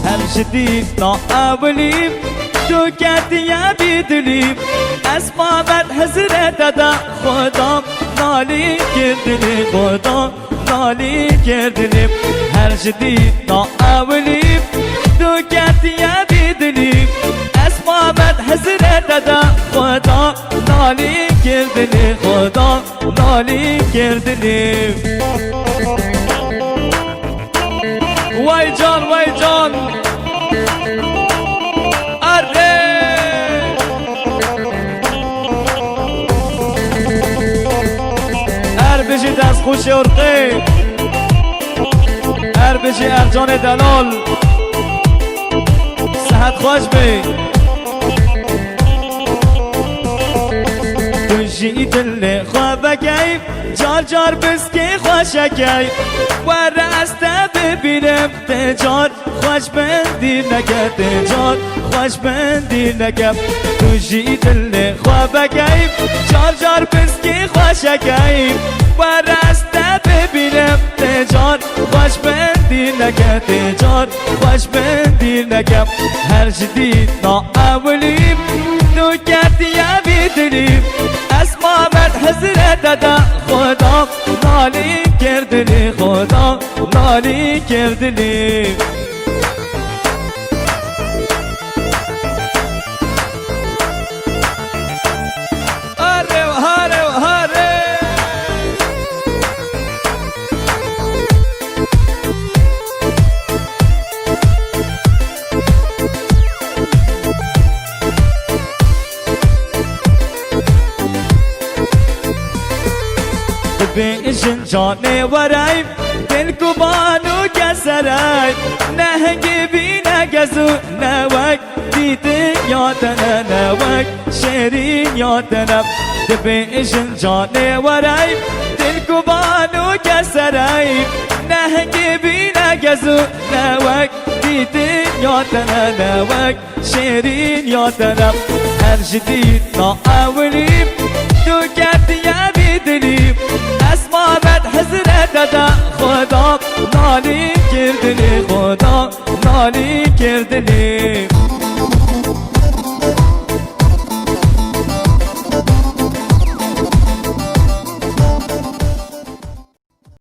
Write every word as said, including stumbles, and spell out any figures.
Her ji dîna ewilî tu ketiye bî dilî. Ez Mamed hizrete de Xuda nalî kir dilî, Xuda nalî kir dilî. Her ji dîna ewilî tu ketiye bî dilî. Ez Mamed hizrete de Xuda nalî kir dilî, Xuda nalî kir dilî. Wey can, wey can. Erê! Er bijî destxweşê Urqê. Er bijî Ercanê Delal. Sihet xweş bê. Tu jî dilê xwe vekey, car car biskê xweşekey. Were ez te bibînim, tê car xweş bindî neke, tê car xweş bindî neke. Tu jî dilê xwe vekey, car car biskê xweşekey. Were ez te bibînim, tê car xweş bindî neke, tê car xweş bindî neke. Her ji dîna ewilî tu ketiye bî dilî. Ez Mamed hizrete de Xuda nalî kir dilî, Xuda nalî kir dilî. Hare, hare, hare. Dibêjin canê werey, dilkuban û keserey, nehengî bîne gez û newek. Dîtin ya te ne, ne wek şêrîn ya te ne. Dibêjin canê werey, dilkuban û keserey, nehengî bîne gez û ne wek. Dîtin ya te ne, ne wek şêrîn ya te ne. Her ji dîna ewilî tu ketiye bî dilî. Ez Mamed hizrete de Xuda nalî kir dilî, Xuda nalî kir dilî.